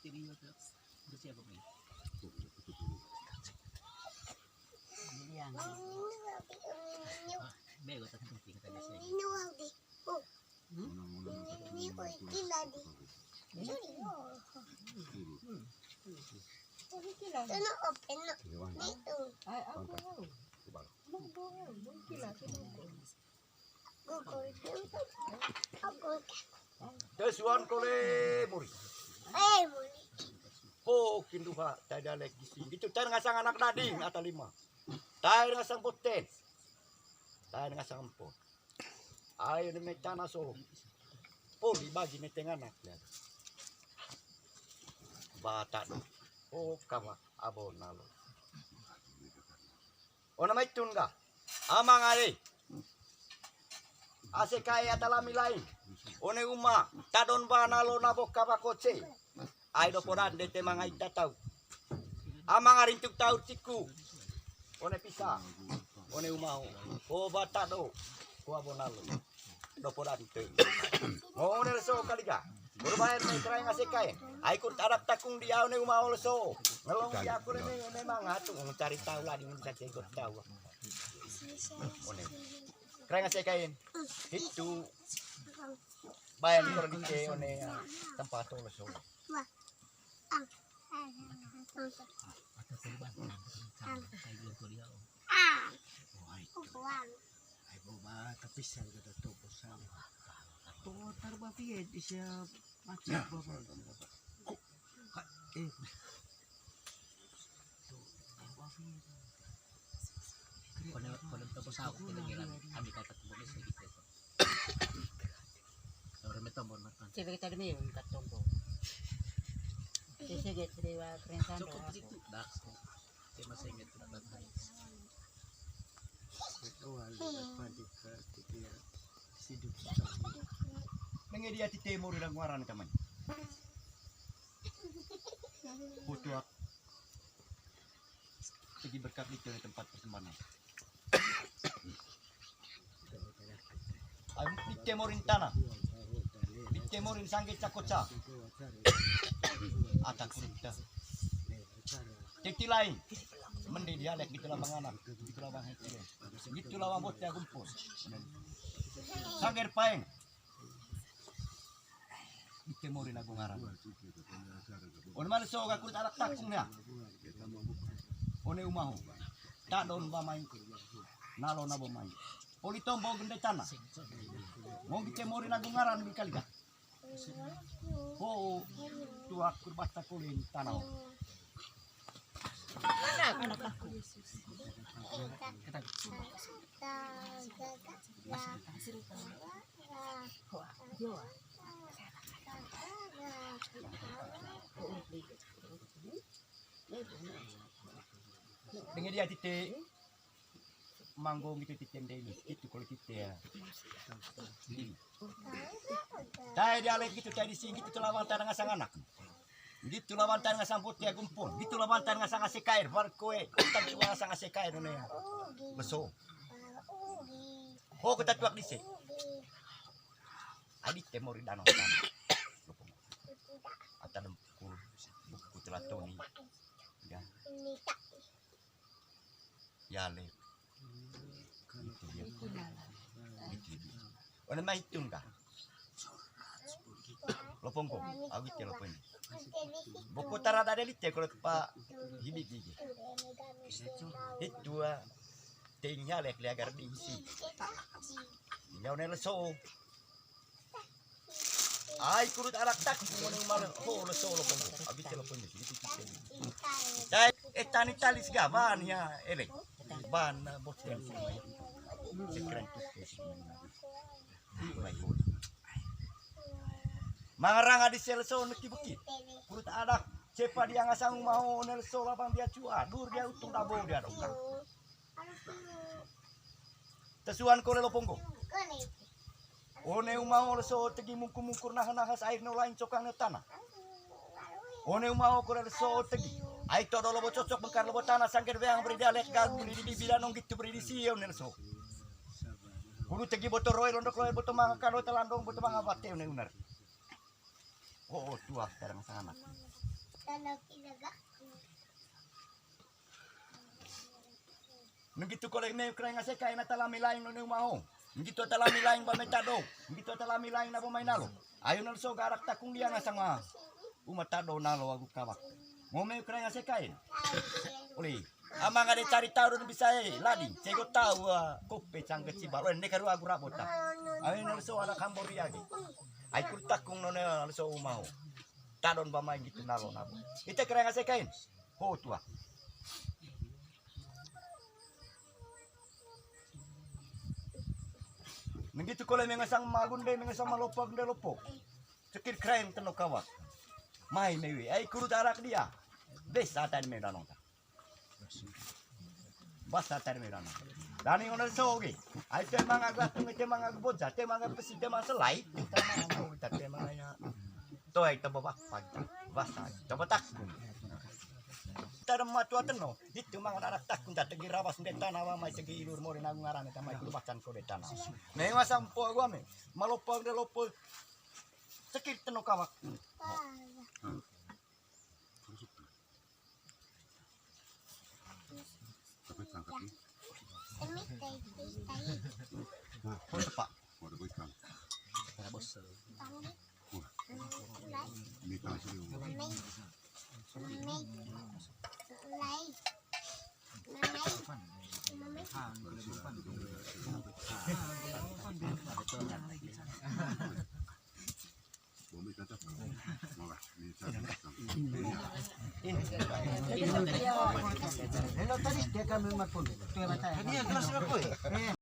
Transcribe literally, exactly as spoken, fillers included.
Ini apa, Mi? Ini yang. Ah, bego, tapi penting kata dia sih. Hmm? Ini, ini, ini, ini, ini. Hmm. Hmm. Ini kilo. Ini open, no. Ini, uh. Ai, aku. Aku, aku, aku kilo, aku. Te suan kole muri. Eh, muri. Ho, kinduha, tai dalek gisi. Gitu, tai ngasang anak dading, ata lima. Tai ngasang poten. Tai ngasang empon. Ai, ne mai tana so. Poli bagi ne tengah anak, ya. Bata do. Oh, kama, abo nalo. Ona mai tun ga. Amang ale. Ase kae ata lami lain. One uma, tadon ba nalo na boka ba koce. Ai doporan de te mangai tatau. Amang arintuk tau tiku. One pisa. One uma ho. Ho ba tado. Ho abo nalo. Doporan te. Ngo one leso kali ga. Bermain main kerai ngasih kain. Ai kut arak takung dia one uma ho leso. Ngelong dia aku le me-, memang atu cari tahu lah di Indonesia cekot tahu. One. Kerai ngasih kain. Itu. Bayan kor di ke one tempat ho leso. Ada perubahan. Kayak belum kuliah. Oh, ai. Ai, boba, tapi saya kata toko saya. Tuh, tar ba Viet, isi macet, boba. Kok, eh. Tuh, tar ba Viet. Kone, kone toko sawo, kone ngiran, kami kata toko desa gitu. Ora me tombol makan. Cewek tadi me, minta tombol. Cewek, cewek, keren sana. Cukup situ, dah. Dia masih ingat, dah. Nenge dia tite mori ranguaran kaman. Putuak. Tegi berkat itu di tempat persembahan. Ai, di temorin tanah. Di temorin sangge cakoca. Ata kurita. Titi lain. Mende dialek gitu lah bang anak. Gitu lah bang hekile. Gitu lah bang bot ya gumpus. Sangger paeng. Ite mori lagu ngaran. One male so ga kulit arak takung ya. One uma ho. Tadon ba mai. Nalo na bo mai. Poli tombo gende tana. Ngong ite mori lagu ngaran mi kali ga. Ho. Tua kurbata kolin tana ho. Dengan dia tite. Manggo gitu tite ndai ni, gitu kalau tite ya. Tae dialek gitu, tae di sini gitu, lawan tanah ngasang anak. Gitu lawan tanah ngasang putih agumpun. Gitu lawan tanah ngasang ase kair, bar koe. Utan tuang ngasang ase kair, ne. Beso. Ho, kita tuak di sini. Adi temori danau. Ata dem pukul, pukul telatoni. Ya. Ya, le. Itu dia. Itu dia. Ona mai tun ka. Lopong ko, awit ya lopong. Boko tara ada lite kalau pa hibi gigi. Itu ah. Tinggal lek le agar diisi. Tinggal ne leso. Ai, kurut arak tak, ngone mal, ho, leso, lopong. Abis telepon ni, gitu, gitu. Dai, eh, tani tali segaban ya, ele. Ban, eh, bos dan semua. Sekeren tuh. Mangarang adi seleso neki beki. Kurut arak, cepa dia ngasang uma ho, ne leso labang dia cua, dur dia utung dabo dia dokang. Tesuan kole lopong ko. One uma ho leso tegi mungkur-mungkur naha-nahas air no lain cokang no tanah. One uma ho kole leso tegi. Ai todo lobo cocok bengkar lobo tanah sangger weang beri dialek gagu di di bila nong gitu beri di sio ne leso. Kudu tegi boto roe londok loe boto manga kalo telandong boto manga bate one unar. Oh, oh, tua, kadang sangat. Nunggitu kole me ukraing ase kain ata lami laing no ne uma ho. Nunggitu ata lami laing ba me tado. Nunggitu ata lami laing na bo mai nalo. Ayo nalo so garak takung dia ngasang ma. Uma tado nalo agu kawak. Mo me ukraing ase kain. Oli. Amang ade cari tahu dun bisa e. Ladi. Cego tahu, ah, kope cangke cibal. Oli, ne karu agu rabota. Ayo nalo so ada kambori agi. Ai kur takung no ne nalo so uma ho. Tadon ba mai gitu nalo nabo. Ite ukraing ase kain. Ho tua. Nunggitu kole me ngasang magun de, me ngasang malopo de lopo. Cekit ukraing teno kawak. Mai mewi, ai kurut arak dia. Besa tadi me danong ta. Basa tadi me danong. Dani ngono soge. Ai temang agu atung, temang agu boja, temang agu besi, temang selai. Temang agu kita, temang ya. Toh, ai, tabo bapa kita. Basa, tabo takung. Tadam matua teno. Itu mangan anak takung, tak tegi rawas, nde tanah, wa mai tegi ilur, mori nagu ngaran, ta mai kuru bacan ko de tanah. Neng masam po gua me. Malopo, de lopo. Sekit teno kawak. Tapi tangkap ni. Ini tai, tai, tai. Nah, kau tepak. Mau ada boy kang. Ada bos. Wah. Ini kang sini. Mami. Mami. Mami. Mami. Hello, tadi dia kami makan. Tadi yang kelas berapa ya?